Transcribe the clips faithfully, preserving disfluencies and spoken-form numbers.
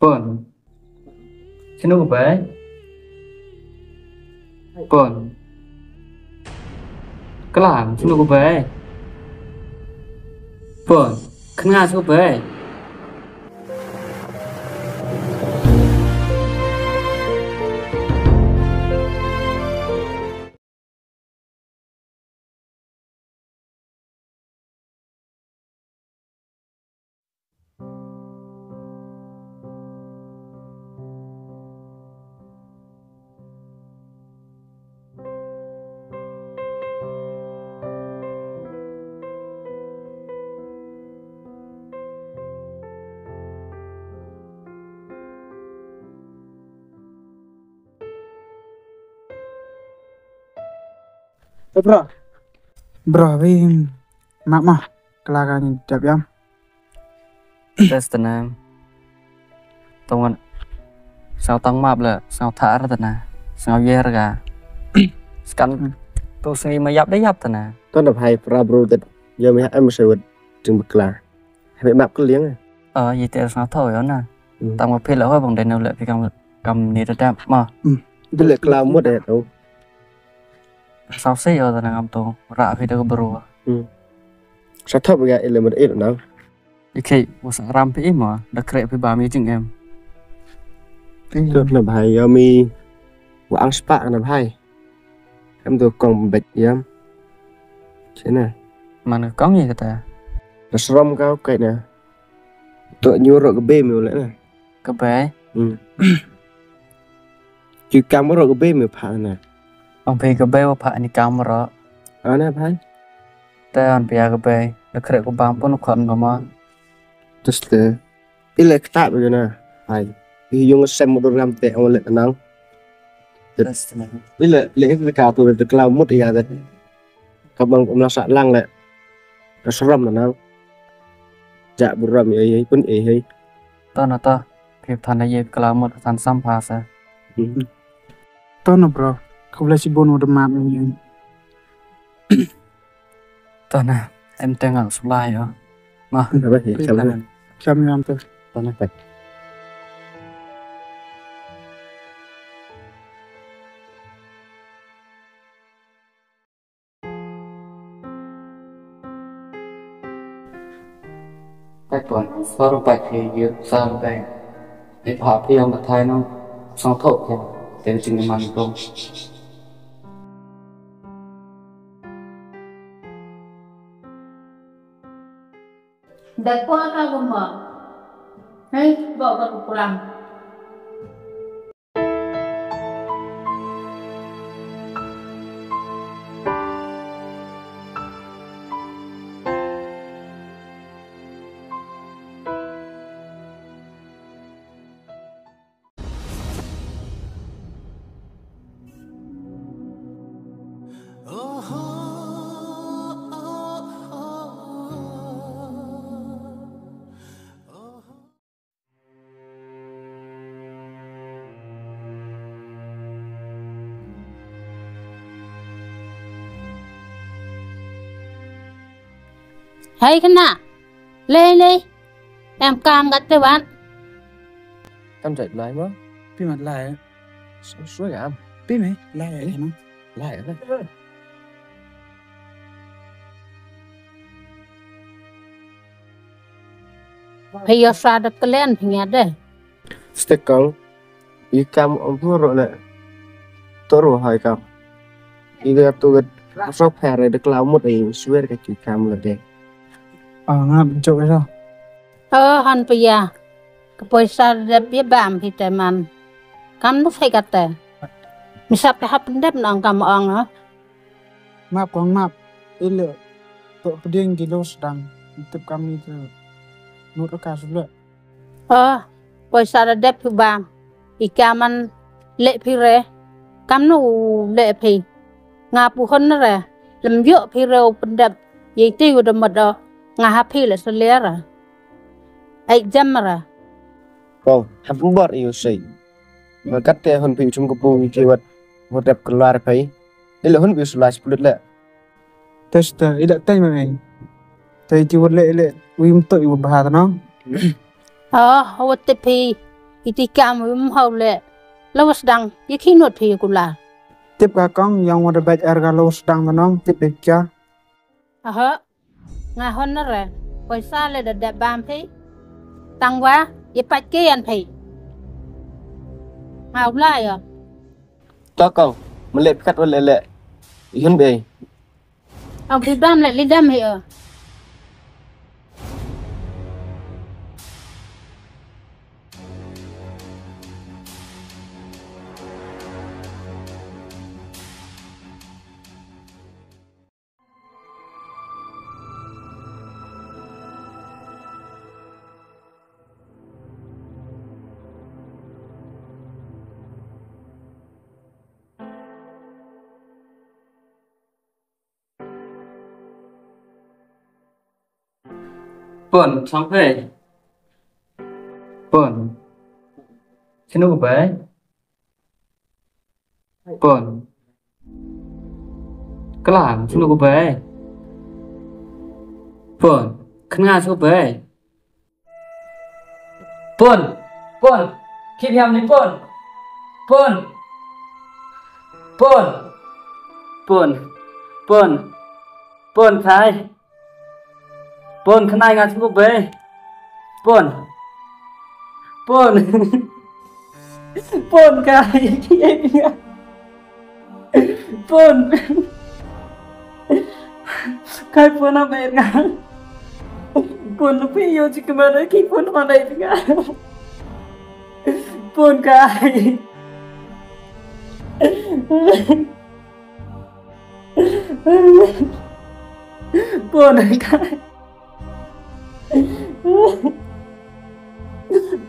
Pon. Chinu ko bai. Pon. Klam, chinu ko bai. Pon. Khnga chu ko bai. Bro. Bro, wi map ma. Kla ka ni dap yam. Test na. Tong wan. Sngaw tang map le, sngaw thar ta na. Sngaw yer ka. Skan tu sngi ma yap de yap ta na. Ton da bhai pra bro det. Yo mi ha em se wet jing bakla. Hebe map ka liang. Ah, yi te sngaw tho yo na. Tang wa phi la ho bang de no le phi kam kam ni da dap ma. Bi le kla mut de to. Saw se yo da na ngam to ra phi da ka bro. Sa thop ga ile mut il na. Ikhe wa sa ram phi ma da kre phi ba mi jing em. Tut na bhai yo mi wa ang spa na bhai. Em to kong bet yam. Chena. Man kong ye kata. Da srom ka kai na. To nyu ro ka be mi le na. Ka be. Hmm. Ki kam ro ka be mi pha na. Ong phi ka be wa pha ni kam ro. Ana bhai. Te an pia ka be. Da kre ko bam pun khon ko ma. Tus te. Ile kta be na. Hai. I yung sem mo ram te ong le nang. Tus te. Ile le ka tu de kla mut ya de. Ka bang um la sa lang le. Ka srom na nang. Ja buram ye ye pun e he. To na to. Phi than ye kla mut than sam pha sa. To na bro. Khublei chibun wa da map ni. To na. Em te nga sulai yo. Ma. Cham yam te. To na. Pait pon, sor pait phi yut sar pait. Ni pha phi yong ka thai nong, song thok ya, te jing man tong. Da kwa ka gumba. Hei, ba ka kukulam. Hei khynnah, lei lei, em kam kat te wan. Kam jait lai mo? Pi mat lai. Sui kam. Pi me lai no. Lai. Phi yoh sa da klen phi ngiat de. Stek kong, i kam ong phi ro le. To ro hai kam. I ga tu ga sok pher de kla mut i swer ka ki kam le de. Ah, nga jok sa. Oh, han pia. Ka poisa dep ya bam phi te man. Kam nu fai kate. Mi sap te hap dep nang kam ong ha. Map kong map. Ile. Tok peding di lo sedang. Tip kami tu. Nut ka sudah. Oh, poisa da dep phi bam. I ka man le phi re. Kam nu le phi. Nga pu hon re. Lem yoh phi re u pyndep. Ye ti u da mad o. Nga ha phi le selia re. Ai jam re. Kong, hap bor i u sei. Ma kat te hon phi u chum ka pu i ki wat. Wat dep keluar phi. Ile hon phi u sulai sepuluh le. Test, eh, ila tei ma ei. Tei ti wot le, le, wi mto i wot baha ta no. Oh, wot te phi. Iti kam um hau le. Lawas dang, ya khi not phi ya kula. Tip ka kong, yang wada bait er ka lawas dang tanong, tip de ka. Aha. Nga hon na re, poisa le da dep bam phi. Tang wa, ya pat ke yan phi. Nga u la ya. To kong, melep kat wa le le. Yun be. Au bi bam le, li dam hi ya. Pon, chong phi. Pon. Chinu ko bai. Pon. Klam, chinu ko bai. Pon. Khnga chu bai. Pon. Pon. Khit hiam ni Pon. Pon. Pon. Pon. Pon. Pon khai. Pon khnai nga chmuk be. Pon. Pon. Pon kai. Pon. Kai Pon a be nga. Pon lu pi yo chi kmana ki Pon ma dai nga. Pon kai. Pon kai.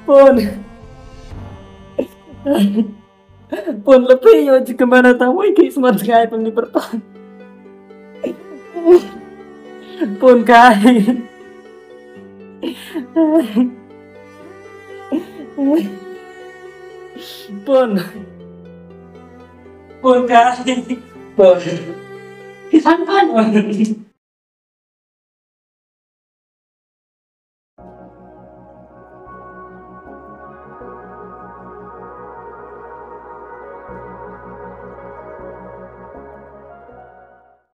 Pon. Pon la pe yo chi kmana ta wai ki smat ngai pang ni perton. Pon kai. Pon. Pon kai. Pon. Ki san kan.